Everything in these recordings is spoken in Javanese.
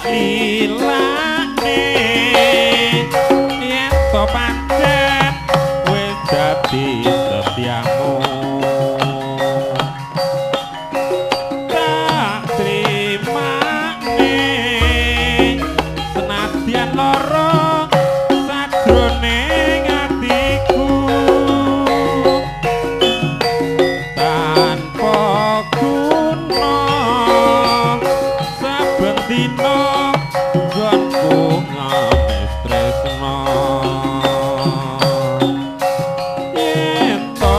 Lilane yen to pancen wis dadi setiamu, tak trimane senadyan lara sajroning atiku, tanpa guna saben dina nggonku ngemis tresna. Yen to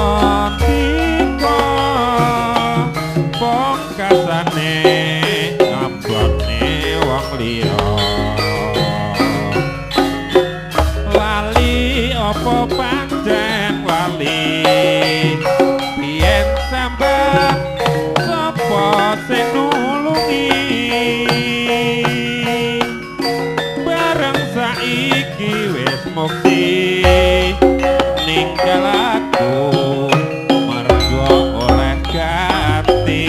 tika pungkasane ngabotne wong liya, lali apa pancen lali biyen sambat sapa sing nulungi, bareng saiki wis mukti ninggal aku mergo oleh ganti.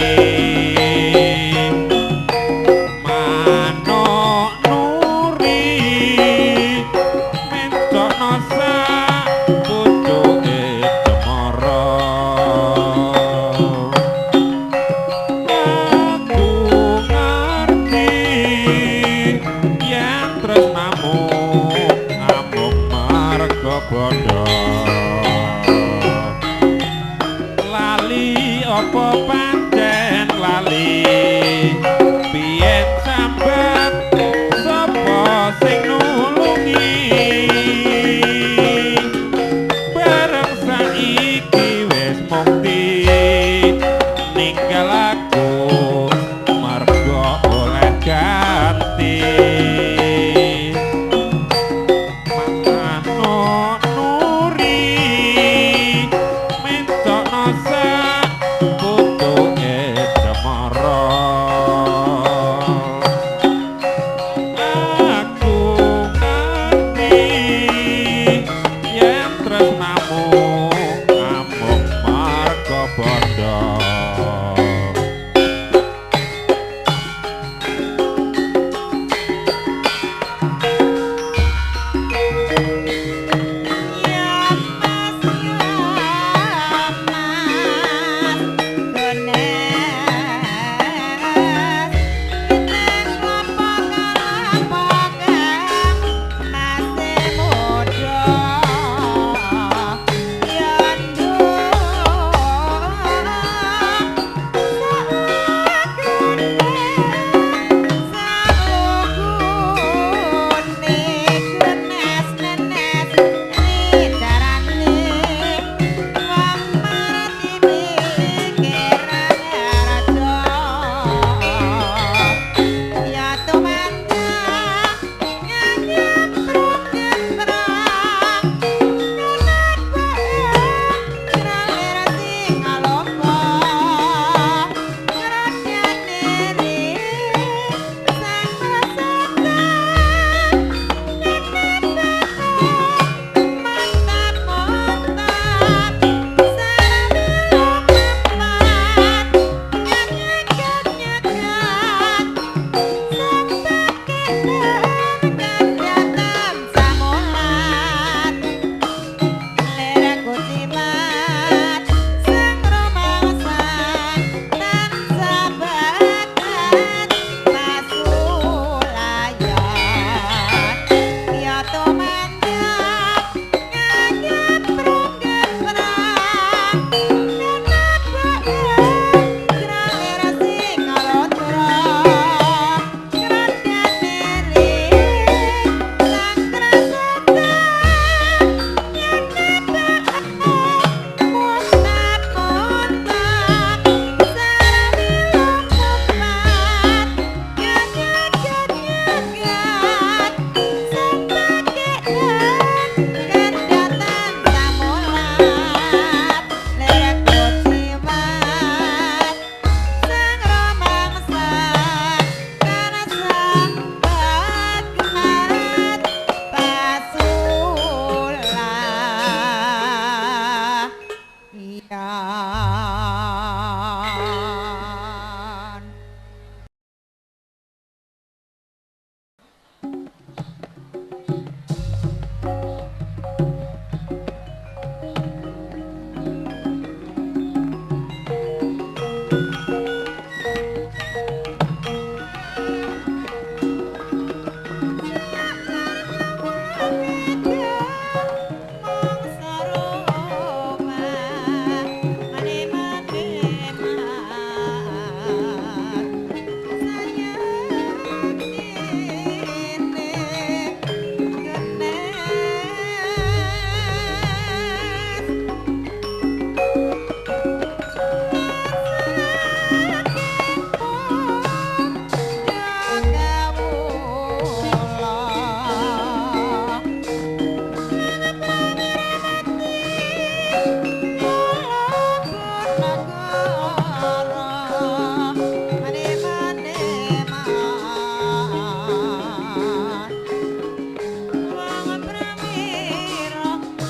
Manuk nuri mencokno sak pucuke cemara, aku ngerti yen tresnamu amung merga.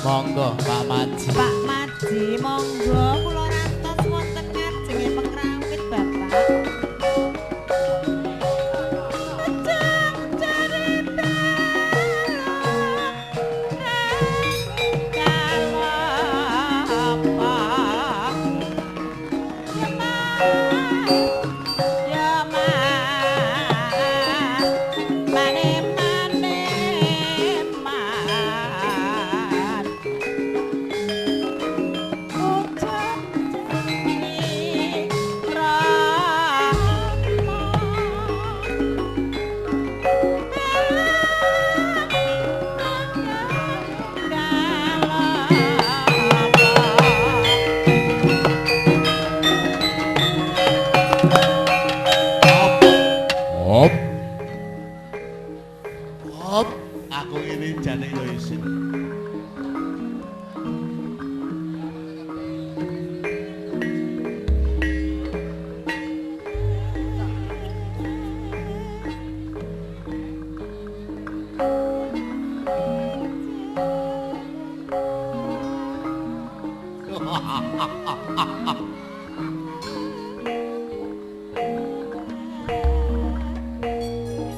Monggo Pak Maji. Pak Maji, monggo kula rantos wonten ngajenge pengrawit Bapak. Pejang cerita kalapa ya ma mane mane man ucap rama Hop. Hop, aku ini jane yo isin.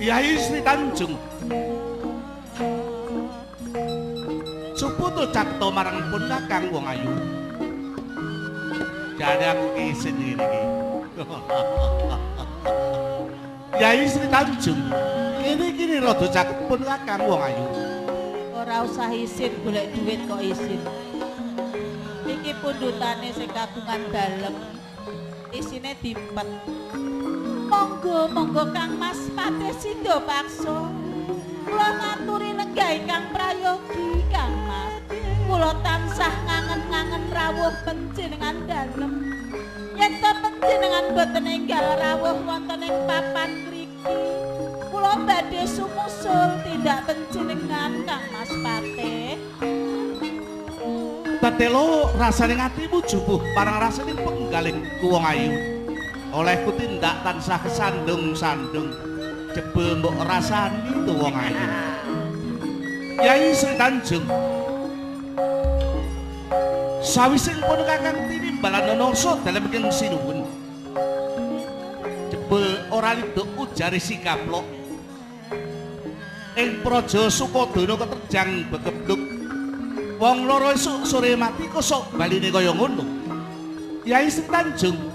Yai Sri Tanjung. Suputu cakta marang pun kakang wong ayu. Jane aku isin ngene iki. Yai Sri Tanjung, kene iki rada caket pun kakang wong ayu. Ora usah isin golek duit kok isin. Iki pundutane sing kagungan dalem. Isine dimpet. Monggo monggo Kang Mas Patih Sido Paksa. Kula ngaturi lenggah ingkang prayogi Kang Mas. Kula tansah ngangen-ngangen rawuh panjenengan dalem. Yen to panjenengan boten enggal rawuh wonten ing papan mriki, kula badhe sumusul tindak panjenengan Kang Mas Patih. Tetelo rasane atimu jupuh parang rasane penggalih ku wong ayu. Olehku tindak tansah kesandung-sandung. Jebul mbok rasani tu wong ayu. Yai Sri Tanjung. Sawise pun kakang tinimbalan nangsa dalem ingkang sinuwun. Jebul ora liduk ujare si kaplok. Ing praja Sukodana keterjang begebluk. Wong loro esuk sore mati kosok baline kaya ngono. Yai Sri Tanjung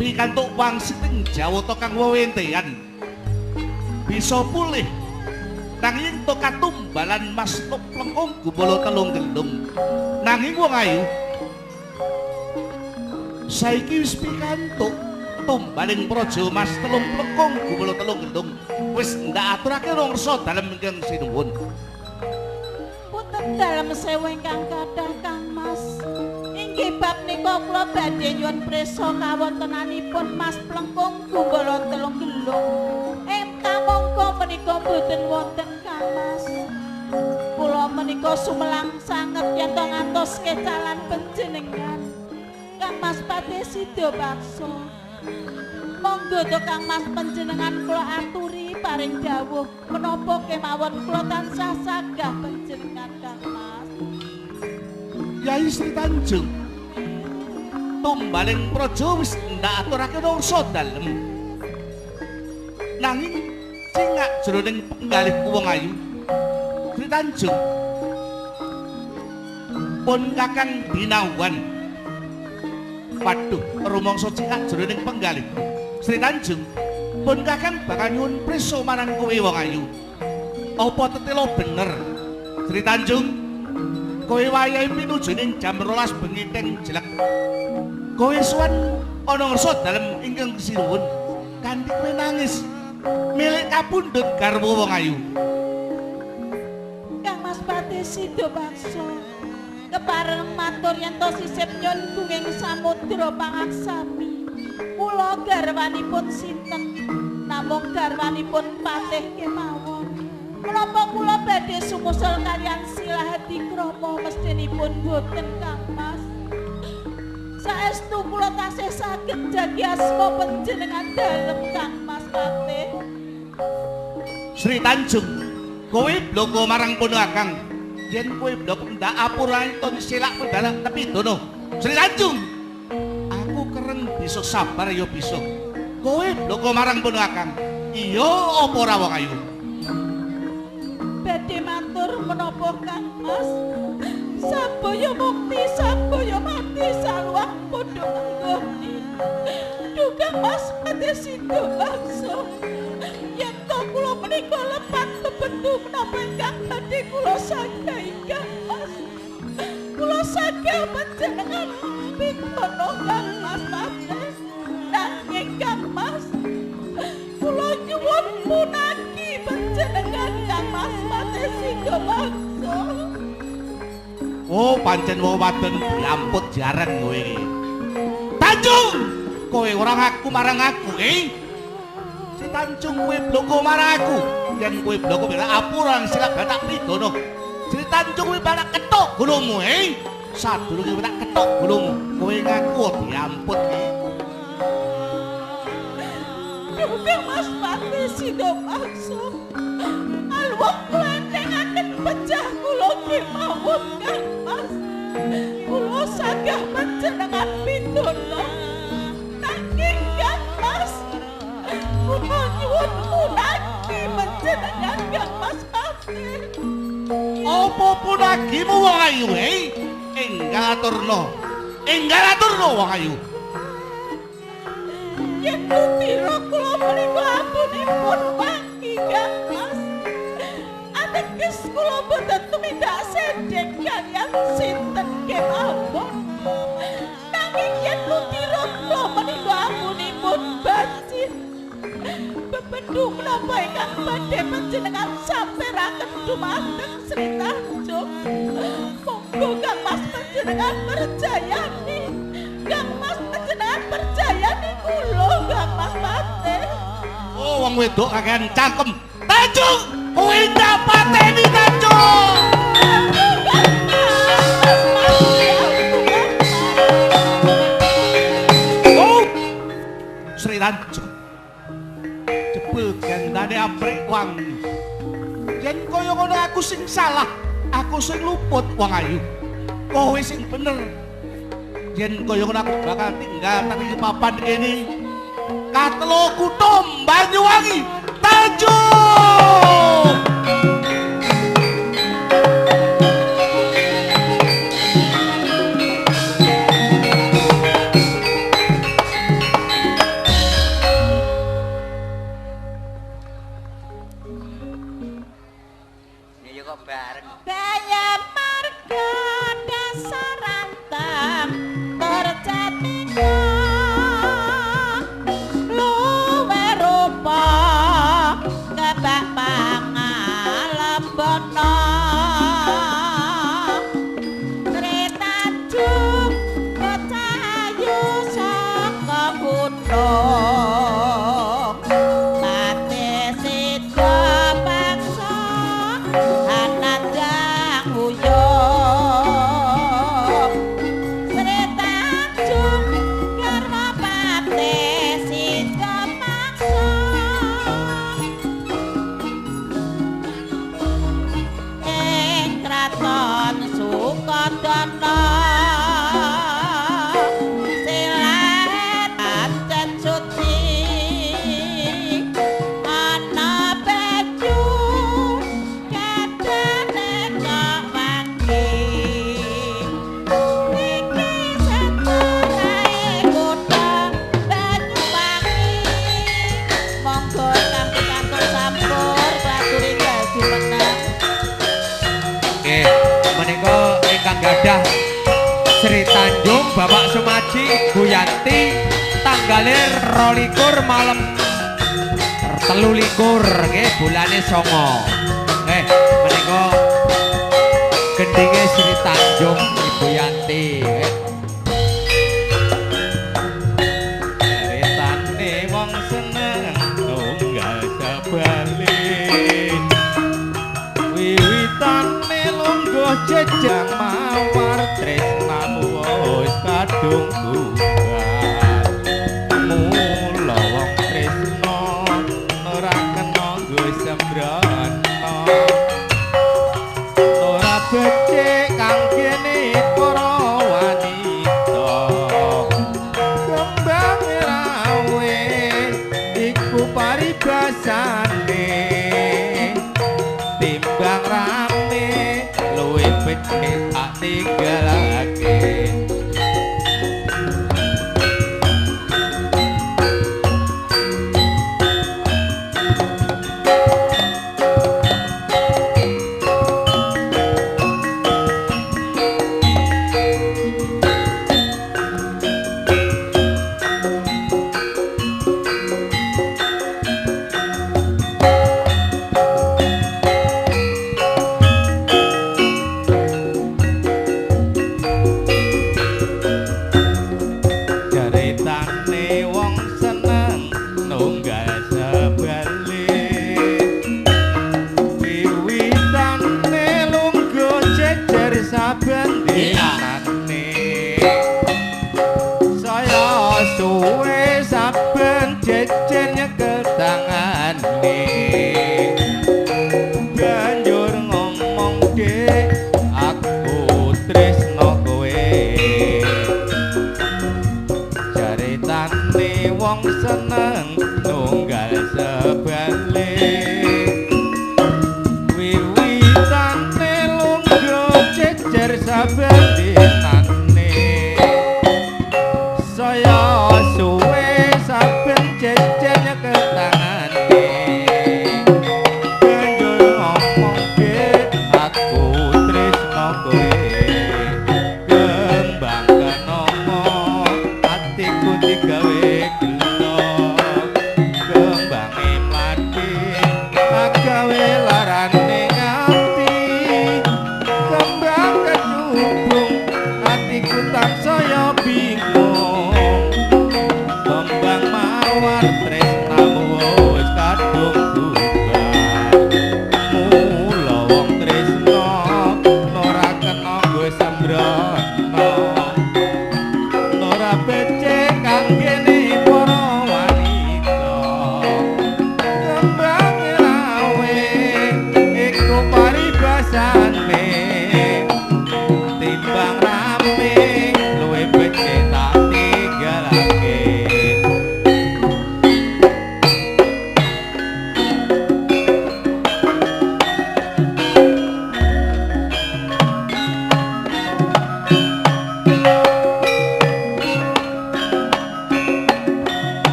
pikantuk wangsit ing Jawata kang wewentehan. Bisa pulih nanging to katumbalan Mas Plengkung gumala telung gelung. Nanging wong ayu saiki wis pikantuk tumbaling praja Mas Telung Plengkung gumala telung gelung wis ndak aturake rangsa dalem ingkang sinuwun. Punten dalem sewu ingkang kathah Kang Mas. Inggih bab nika kula badhe nyuwun prisa kawontenanipun Mas Plengkung gumbala telung gelung. Ing kamangka menika mboten wonten Kang Mas. Kula menika sumelang sanget yen to ngantos kecalan panjenengan. Kang Mas Patih Sido Paksa. Monggo to Kang Mas panjenengan kula aturi paring dawuh menapa kemawon kula tansah sagah panjenengan Kang Mas. Yai Sri Tanjung tumbaling praja wis ndak aturake rangsa dalem. Nanging cingak jroning penggalih wong ayu Sri Tanjung pun kakang dinawan. Waduh, rumangsa cingak jroning penggalih Sri Tanjung pun kakang bakal nyuwun prisa marang kowe wong ayu. Apa tetela bener Sri Tanjung kowe wayahe pinuju ning jam 12 bengi teng jelek. Kowe sowan ana ngersa dalem ingkang sinuwun kanthi kowe nangis milik kapundhut garwa wong ayu. Kang Mas Patih Sido Paksa kepareng matur yen to sisip nyun gunging samudra pangaksami. Kula garwanipun sinten namung garwanipun patih kemawon. Menapa kula badhe sumusul kaliyan Silahadikrama mestinipun boten Kang Mas. Saestu kula tasih saged jagi asma panjenengan dalem Kang Mas Patih. Sri Tanjung, kowe bloko marang pun kakang. Yen kowe blok ndak apurane ton selak kowe dalang tepi dono. Sri Tanjung, aku kereng bisa sabar ya bisa. Kowe bloko marang pun Kakang. Iya apa ora wong ayu? Badhe matur menapa Kang Mas? Sabaya mukti, sabaya mati, salwah padha nggoni. Duh Kang Mas pate sida bangsa. Yen to kula menika lepat bebendu menapa ingkang badhe kula sagahi Kang Mas. Kula sagah panjenengan pitono Kang Mas Pate. Nanging Kang Mas, kula nyuwun punaki panjenengan Kang Mas Pate sida bangsa. Oh, pancen wong wadon diamput jarang kowe iki. Tanjung, kowe ora ngaku marang aku, eh? Si Tanjung kowe bloko marang aku. Yen kowe bloko bela apura silap batak pidono. Si Tanjung kowe balak ketok gulumu, eh? Sadurunge kowe tak ketok gulumu, kowe ngaku diamput iki. Duh Kang Mas Pate sida bangsa. Alwong klentengaken pecah kula kemawon Kang Mas. Kula sagah panjenengan pitono. Nanging Kang Mas, kula nyuwun punaki panjenengan Kang Mas Pate. Apa punagimu wong ayu, eh? Enggal aturno. Enggal aturno wong ayu. Yen ludira kula menika ampunipun wangi Kang Mas. Ateges kula boten tumindak sedhek kaliyan sinten kemawon. Nanging yen ludira kula menika ampunipun bacin. Bebendu menapa ingkang badhe panjenengan samperaken dumateng Sri Tanjung. Monggo Kang Mas panjenengan percayani. Kang Mas panjenengan percayani kula Kang Mas Pate. Oh, wong wedok kakean cangkem. Tanjung, kowe ndak pateni Tanjung. Oh, Sri Tanjung. Jebul gandane aprik wangi. Yen kaya ngono aku sing salah, aku sing luput wong ayu. Kowe sing bener. Yen kaya ngono aku bakal tinggal nang papan kene. Katelo kutha Banyuwangi. Tanjung. Ya kok bareng. Daya marga dasarantang tercatika luwe rupa kebak pangalembana. Sri Tanjung pecahayu saka gunung. Pate sida paksa anandang uyuh. Sri Tanjung garwa pate sida paksa ing kraton Sukadana. Silahet pancen suci ana beju kadane kok wangi. Iki setarae kutha Banyuwangi. Monggo ingkang pikantuk sampur klaturi jumeneng. Nggih, menika ingkang gadah Sri Tanjung Bapak Sumaji Ibu Yanti tanggale 22 malam 23 nggih bulane 9. Nggih, menika gendinge Sri Tanjung Ibu Yanti. Nggih. Ceritane wong seneng tunggal sebali. Wiwitane lungguh jejang mawar tresnamu wis kadung bubar. Mula wong tresna ora kena nggo sembrono. Ora becik becik tak tinggalake.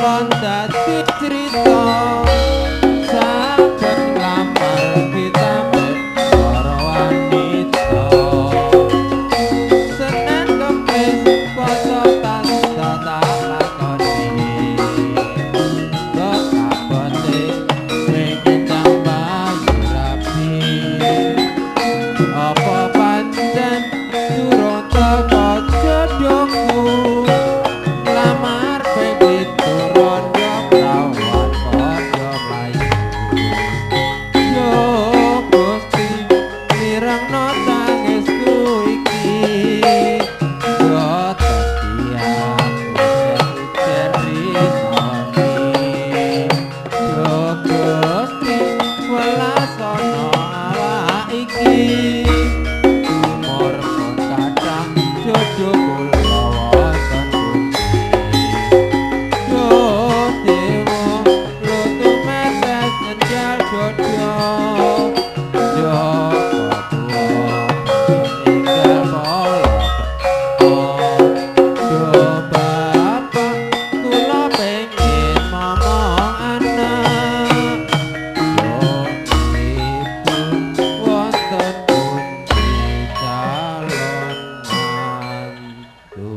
Lan dadi crita saben lamar ditambah para wanita. Senin Kemis poso tansah tak lakoni, tetapote pengen tambah rapi. Apa pancen durung teko jodohku, lamar begitu rondo kawan padha mlayu. Yo Gusti mirengno tangisku iki, yo dadi aku sejen risoni. Yo Gusti welasono awak iki, umur pun kathah jodoh kula wonten pundi. Yo dewa lutu metes njal jodoh, yo tuwa ninggal pala. Yo bapak kula pengin momong anak, yo ibu wonten pundi calon mantu.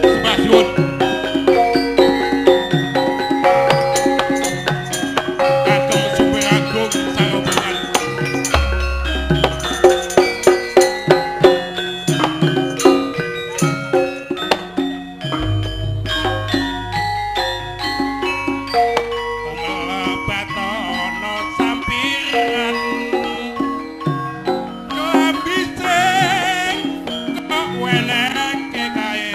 Sembah suwun. Kagem Supir Agung sarombongan. Umelebatono sampiran, klambi sing kok wenehke kae.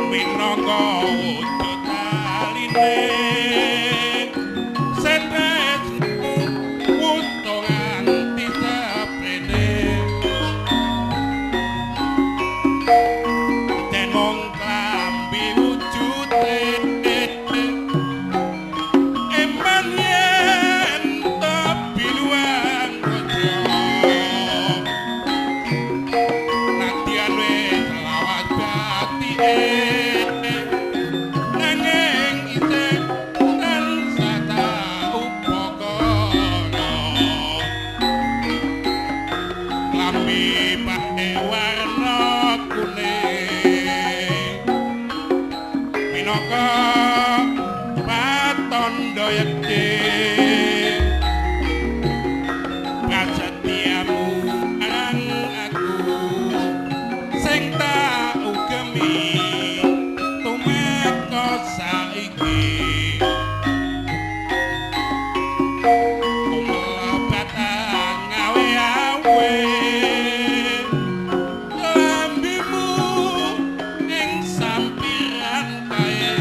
Minangka wujud taline setresmu wutuh nganti seprene. Den mung klambi wujute, eman yen tebiluang raja. Nadyan wis lawas batike, nanging isih tansah tak upakara. Klambi pae warna kuning minangka patandha yekti prasetyamu marang aku sing tak ugemi tumeka saiki. Kumlebat ngawe-awe lambimu ing sampiran kae.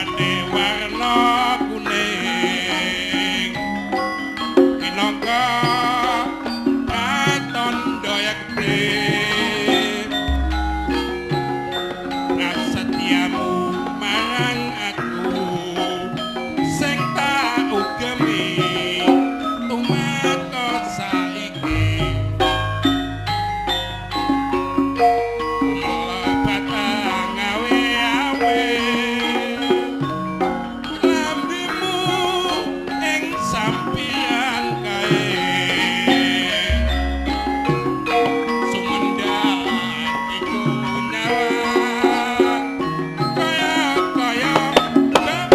Rupane warna kuning minangka pratandha yekti prasetyamu marang aku sing tak ugemi tumeka saiki. Kumala batang awe-awe lambimu ing sampiyan kae sumendhak iku nyawang kaya-kaya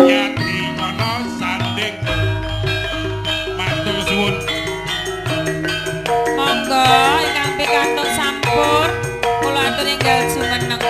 yati ana sanding. Matur suwun. Monggo ingkang pikantuk sampur kula atur enggal jumeneng.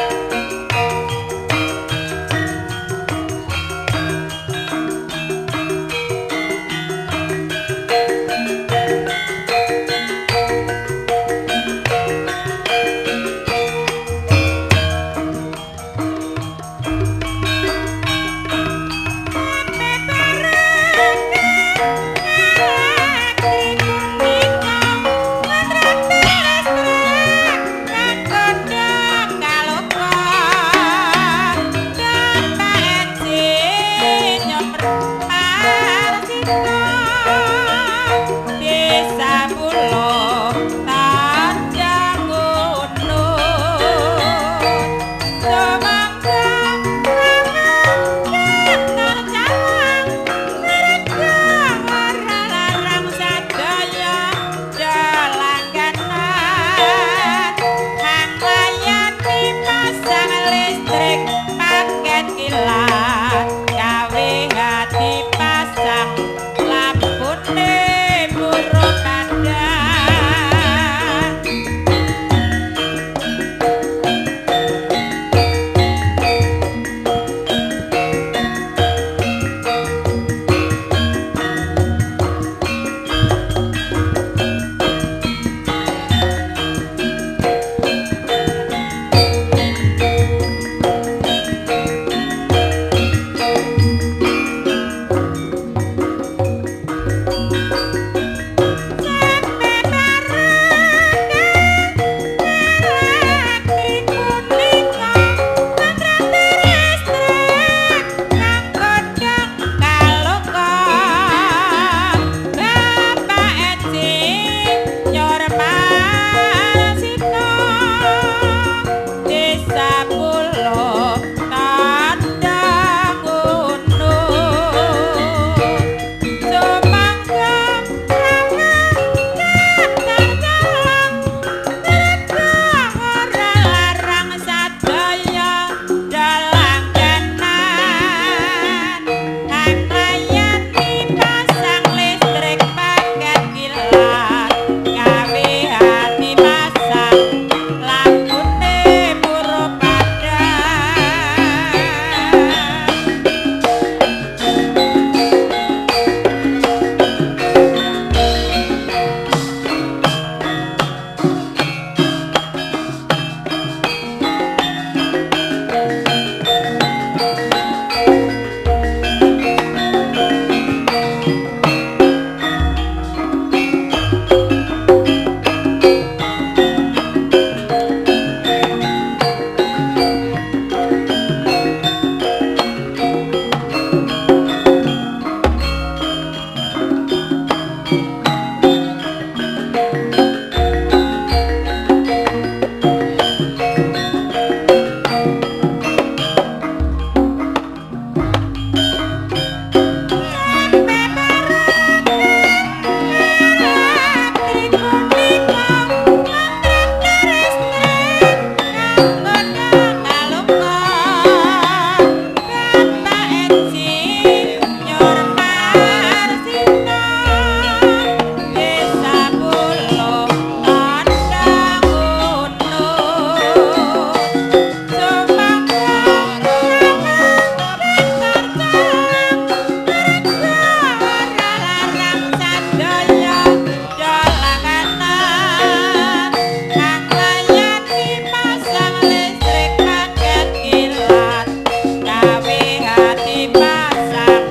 Hati. Pasar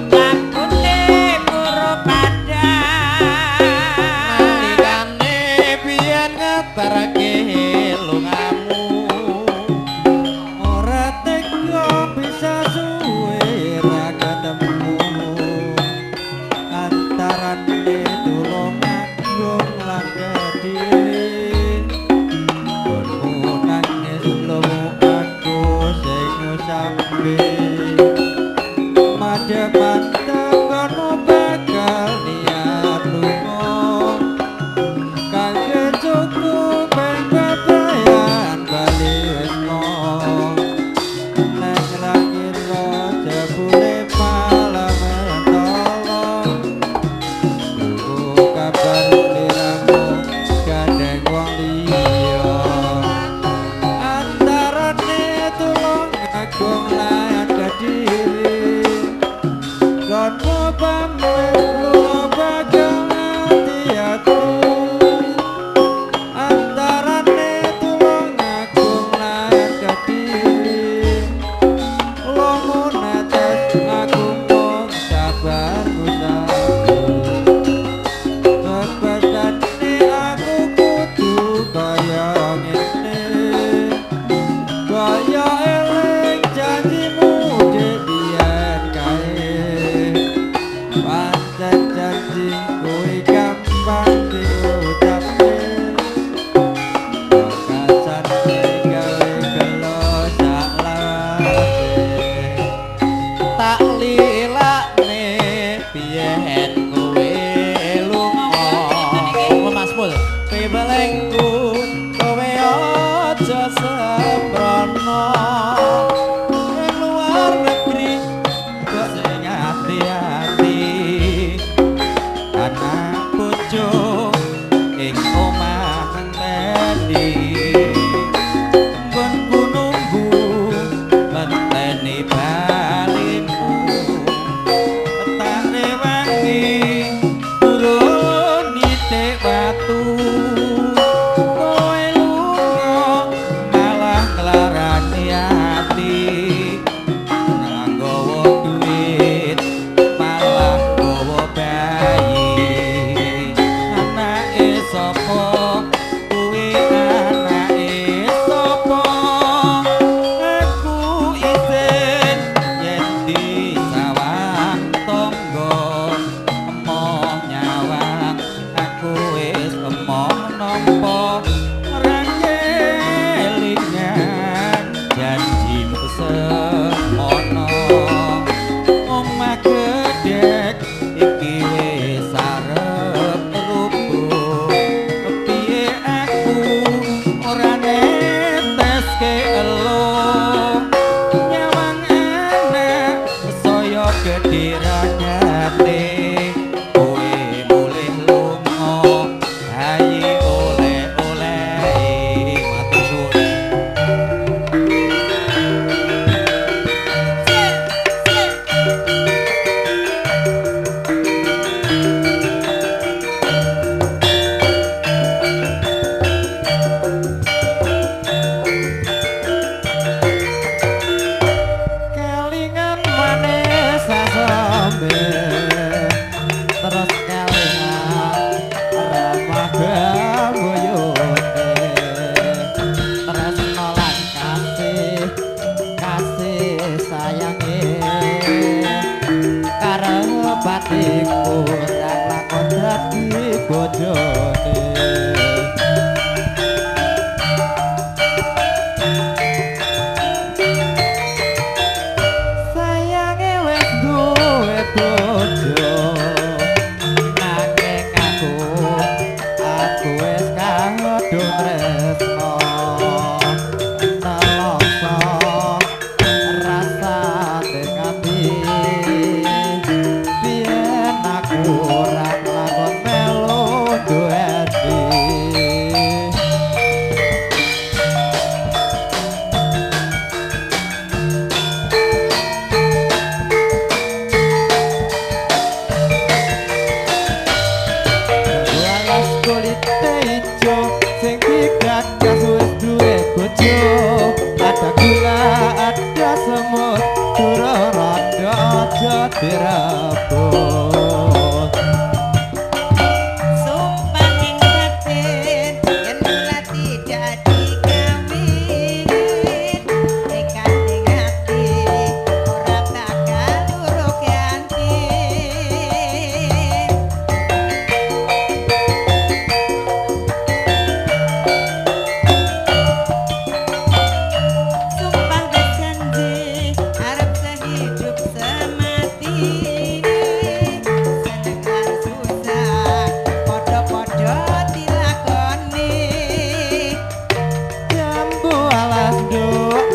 lakune puro padang. Nalikane biyen ngeterke lungamu, Ora tega bisa suwe ra ketemu. Antarane Tulungagung lan Kediri, Gonmu nangis lunga aku sing ngusapi. Madhep kono bakal niat lunga, kangge cukup ing bebrayan bali wis neng ra kira jebule malah mentolo. Krungu kabar liramu gandeng wong liya. Antarane Tulungagung lan Kediri, gonmu pamit lunga bakal ati-ati. Antarane Tulungagung lan Kediri, lomo netes aku mung sabar ngusapi. Bebasane aku kudu kaya ngene, kaya eling janjimu dek biyen kae. direbut. Sumpah ing batin yen lati dadi kawin, tekad ing ati ora bakal luru ganti. Sumpah wis janji arep sehidup semati, seneng lan susah padha-padha dilakoni. Jambu alas nduk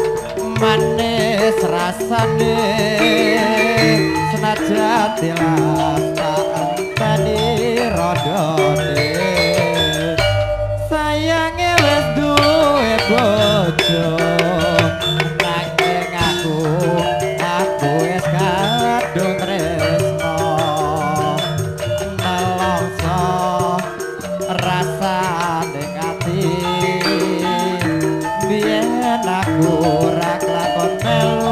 manis rasane, senajan tilas tak enteni rodone. Sayange wis duwe bojo, nanging aku wis kadung tresno. Nelongso rasane ati, biyen aku ora kelakon melu